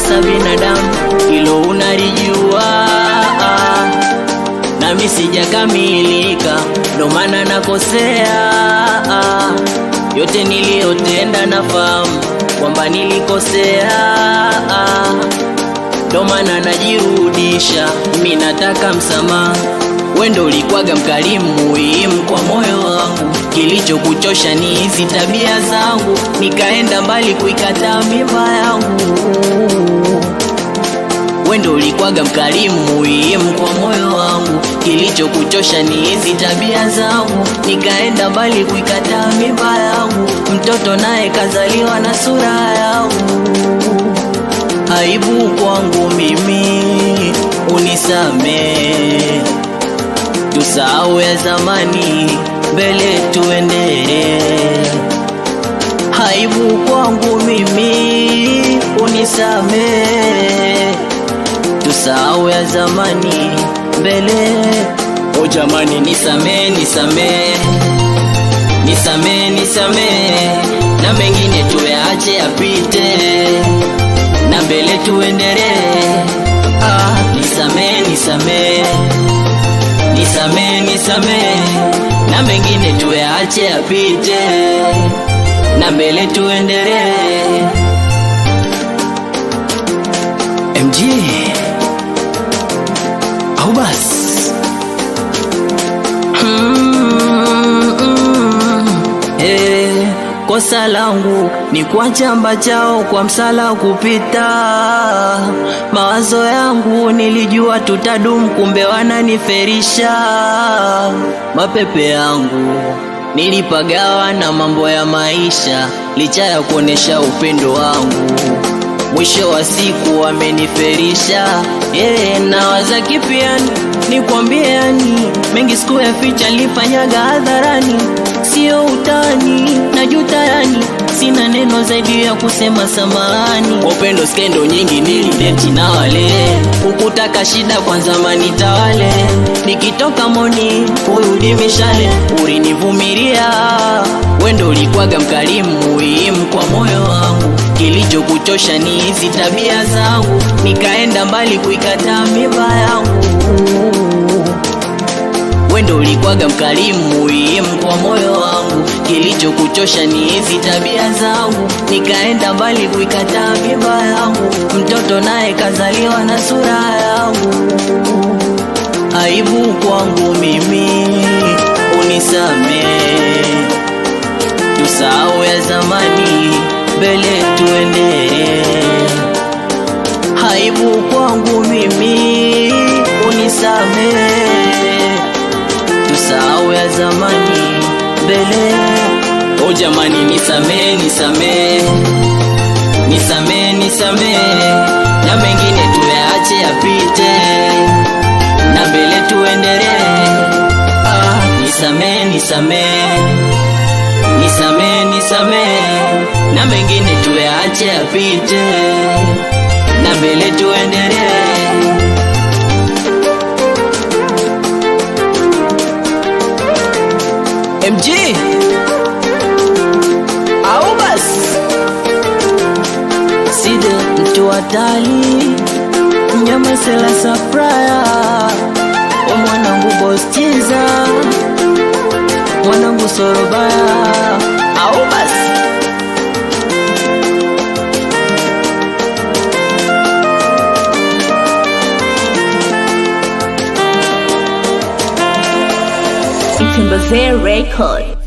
Makosa binadamu, hilo unalijua, nami sijakamilika, ndo maana nakosea. Yote niliyotenda nafahamu kwamba nilikosea, ndo maana najirudisha, mi nataka msamaha. Wendo ulikwaga mkarimu muhimu kwa moyo wangu, kilichokuchosha ni hizi tabia zangu, nikaenda mbali kuikataa mimba yangu. Wendo ulikwaga mkarimu muhimu kwa moyo wangu, kilichokuchosha ni hizi tabia zangu, nikaenda mbali kuikataa mimba yangu. Mtoto naye kazaliwa na sura yangu, aibu kwangu mimi, unisamee, tusahau ya zamani, mbele tuendelee. Aibu kwangu mimi, unisamee, tusahau ya zamani, mbele. O jamani, nisamee, nisamee, nisamee, nisamee, na mengine tuyaache yapite, na mbele tuendelee. Ah, nisamee, nisamee, nisamee, nisamee, na mengine tuyaache yapite, na mbele tuendelee. MG au bas kosa langu ni kuacha mbachao kwa msala kupita. Mawazo yangu nilijua tutadumu, kumbe wananiferisha. Mapepe yangu nilipagawa na mambo ya maisha, licha ya kuonesha upendo wangu, mwisho wa siku wameniferisha. Nawaza kipi yani, nikwambie yani, mengi siku ya ficha nilifanyaga hadharani, sio utani, najuta yani, sina neno zaidi ya kusema samahani. Kwa upendo skendo nyingi nilideti na wale, ukutaka shida kwanza manitawale, nikitoka moni kurudi mishale, ulinivumilia wendo ulikwaga mkarimu muhimu kwa moyo wangu, kilichokuchosha ni hizi tabia zangu, nikaenda mbali kuikataa mimba yangu. Wendo ulikwaga mkarimu muhimu kwa moyo wangu, kilichokuchosha ni hizi tabia zangu, nikaenda mbali kuikataa mimba yangu. Mtoto naye kazaliwa na sura yangu, aibu kwangu mimi, unisamee, tusahau ya zamani, mbele tuendelee. Aibu kwangu mimi, unisamee, tusahau ya zamani, mbele. O jamani, nisamee, nisamee, nisamee, nisamee, na mengine tuyaache yapite, na mbele tuendelee. Ah, nisamee, nisamee, nisamee, nisamee, na mengine tuyaache yapite, na mbele tuendelee. MG au bas Side mtu hatari mnyama sela sapraya o mwanangu bostiza mwanangu sorobaya au bas. Itembazee Record.